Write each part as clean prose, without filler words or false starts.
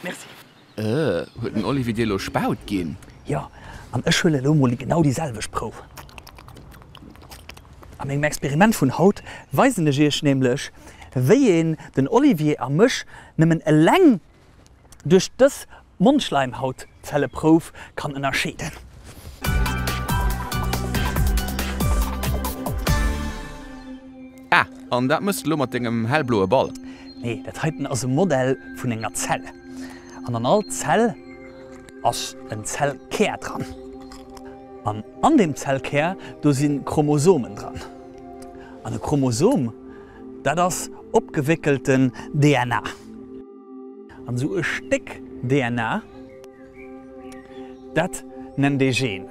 Merci. Äh, huet den Olivier dir elo Spaut ginn? Jo, an ech huele elo mol genau déi selwecht Prouf. A mengem Experiment vun haut weisen ech iech nämlech, wéi een den Olivier a mech nëmmen eleng duerch dës Mondschleimhautzelleprouf kann ënnerscheeden. Ah, an dat mëss de lo mat dengem hellbloe Ball? Nee, dat heiten ass e Modell vun enger Zell. An an all Zell ass en Zellkär dran. An an deem Zellkär, do si Chromosomen dran. An e Chromosom, dat ass opgewéckelten DNA. An esou e Stéck DNA, dat nennt ee Gen.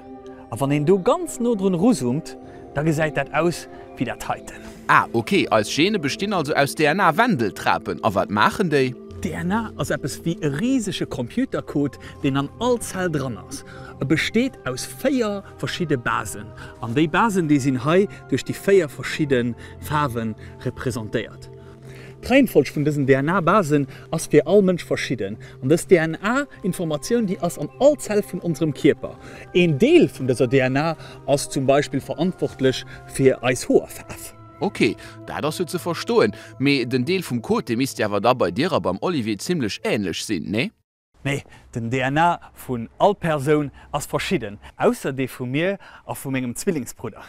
A wann een do ganz no drun eruzoomt, da gesäit dat aus wéi dat heiten. Ah, ok, eis Gene bestinn also aus DNA-Wendeltrapen. A wat maachen déi? DNA ass eppes wéi e risege Computercode, deen an all Zell dran ass. E besteet aus 4 verschidde Basen. An déi Basen, déi sinn hei duerch déi 4 verschidde Faarwe representéiert. D'Reihenfolg vun dësen DNA-Basen ass fir all Mënsch verschidden. An dës DNA-Informatioun, déi ass an all Zell vun onserem Kierper. Een Deel vun dëser DNA ass zum Beispill verantwortlech fir eis Hoerfaarf. Ok, dat ass jo ze verstoen. Mee den Deel vum Code, dee misst jo awer da bei dir a beim Olivier zimlech ähnlech sinn, nee? Nee, den DNA vun all Persoun ass verschidden, ausser dee vu mir a vu mengem Zwillingsbrudder.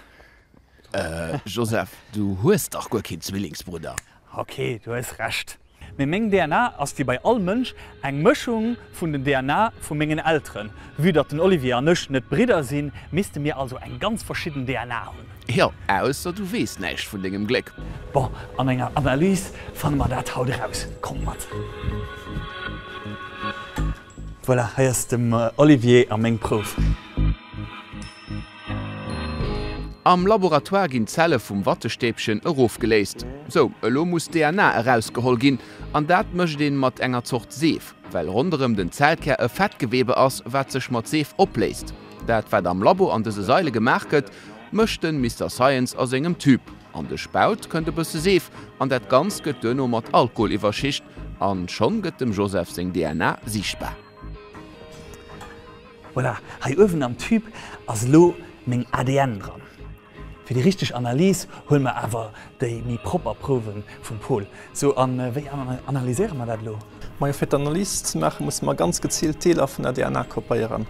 Äh, Joseph, du hues dach guer keen Zwillingsbrudder. Ok, du hues Recht. Mee meng DNA ass wéi bei all Mënsch eng Mëschung vun den DNA vu mengen Elteren. Vue datt den Olivier an ech net Bridder sinn, misste mir also eng ganz verschidden DNA hunn. Jo, ausser du weess näischt vun dengem Gléck. Bon, an enger Analys fanne mer dat haut eraus. Kommt mat! Voilà, hei ass dem Olivier a meng Prouf. Am Laboratoire ginn d'Zelle vum Wattestäbchen erofgeléist. Sou, elo muss d'DNA erausgeholl ginn. An dat mécht een mat enger Zort Seef, well ronderëm den Zellkär e Fettgewebe ass, wat sech mat Seef opléist. Dat wat am Labo an dëse Saile gemaach gëtt, mécht den Mister Science a sengem Tube. An de Spaut kënnt e bësse Seef an dat Ganzt gëtt duerno mat Alkohol iwwerschicht an schonn gëtt dem Joseph seng DNA siichtbar. Voilà, hei uewen am Tube ass elo meng ADN dran. Fir déi richteg Analys huele mer awer déi méi propper Prouwe vum Pol. Sou, a wéi analyséiere mer dat elo? Majo, fir d'Analys ze maachen, musse mer ganz geziilt Deeler vun der DNA kopéieren.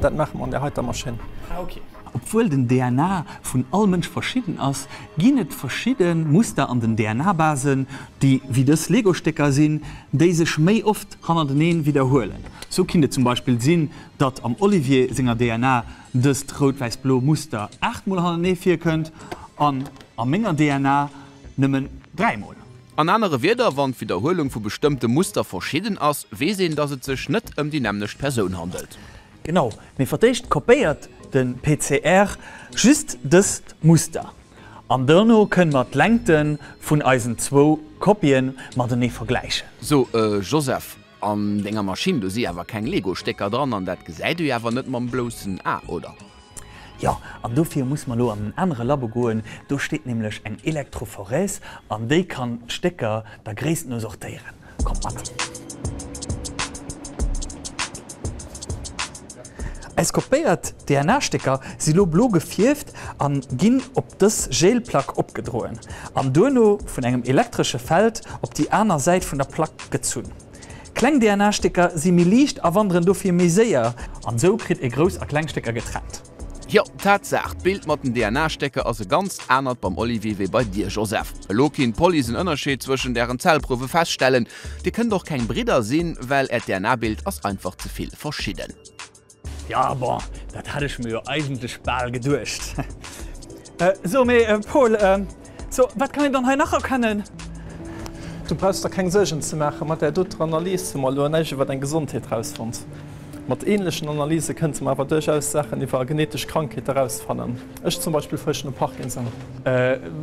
Dat maache mer an där heiter Maschinn. Ah, ok. Obwuel den DNA vun all Mënsch verschidden ass, ginn et verschidde Muster an den DNA-Basen, déi wéi dës Lego-Stécker sinn, déi sech méi oft hannerteneen widderhuelen. Sou kinnt et zum Beispill sinn, datt am Olivier senger DNA dëst rout-wäiss-blo Muster 8 mol hannertenee virkënnt an a menger DNA nëmmen 3 mol. An anere Wierder, wann d'Widderhuelung vu bestëmmte Muster verschidden ass, weess een, datt et sech net ëm déi nämmlecht Persoun handelt. Genau, mee fir d'éischt kopéiert de PCR just dëst Muster an dono kënne mer d'Längte vun eisen zwou Kopie matenee vergläichen. So, Joseph, an denger Maschinn, do si awer keng Lego-Stécker dran an dat gesäit ee jo awer net mam bloussen A, oder? Jo, an dofir musse mer elo an en anere Labo goen. Do steet nämlech eng Elektrophorèse an déi kann d'Stécker der Gréisst no sortéieren. Kommt mat! Eis kopéiert DNA-Stécker si lo blo gefierft an ginn op dës Gel-Plack opgedroen an duerno vun engem elektresche Feld op déi aner Säit vun der Plack gezunn. Kleng DNA-Stécker si méi liicht a wanderen dofir méi séier. An esou kritt ee grouss a kleng Stécker getrennt. Jo, Tatsaach, d'Bild mat den DNA-Stécker ass e ganzt anert beim Olivier wéi bei dir, Joseph. Elo kinnt d'Police en Ënnerscheed zwëschent ären Zellprouwe feststellen. Dir kënnt och keng Bridder sinn, well äert DNA-Bild ass einfach ze vill verschidden. Jo, bon, dat hat ech mir jo eigentlech bal geduecht. So, mee Paul, so, wat kann een dann hei nach erkennen? Du brauchs der keng Suergen ze maachen, mat där doter Analys hu mer elo näischt iwwer deng Gesondheet rausfonnt. Mat ähnlechen Analyse kënnte mer awer duerchaus Saachen iwwer genetesch Krankheete rausfannen. Ech zum Beispill fuerschen u Parkinson.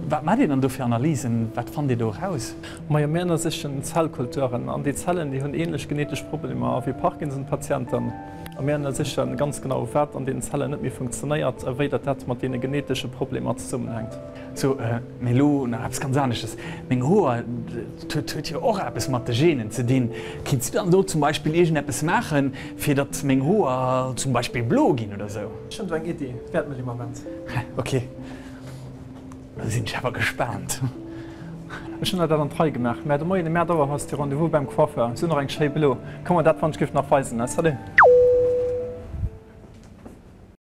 Wat maacht Dir dann do fir Analysen? Wat fannt Dir do eraus? Majo, mir ënnersichen Zellkulturen an déi Zellen, déi hunn ähnlech genetesch Problemer wéi Parkinson-Patienten. A mir ënnersichen ganz genau, wat an deenen Zellen net méi funktionéiert a wéi datt dat mat deene genetesche Problemer zesummenhänkt. So, mee elo nach eppes ganz aneschtes, Meng Hoer, dat huet jo och eppes mat de Genen ze dinn. Kinns du dann do zum Beispill iergendeppes maachen, fir datt meng Hoer zum Beispill blo ginn oder sou? Ech hunn do eng Iddi, wäert mol ee Moment. Ok, da sinn ech awer gespaant. Ech hunn der dat an d'Rei gemaach. Mä de Moien em 8 Auer hues de Rendez-vous beim Coiffeur. Si hunn och eng schéi blo. Komm mer dat wann ech giff nach weisen. Salut.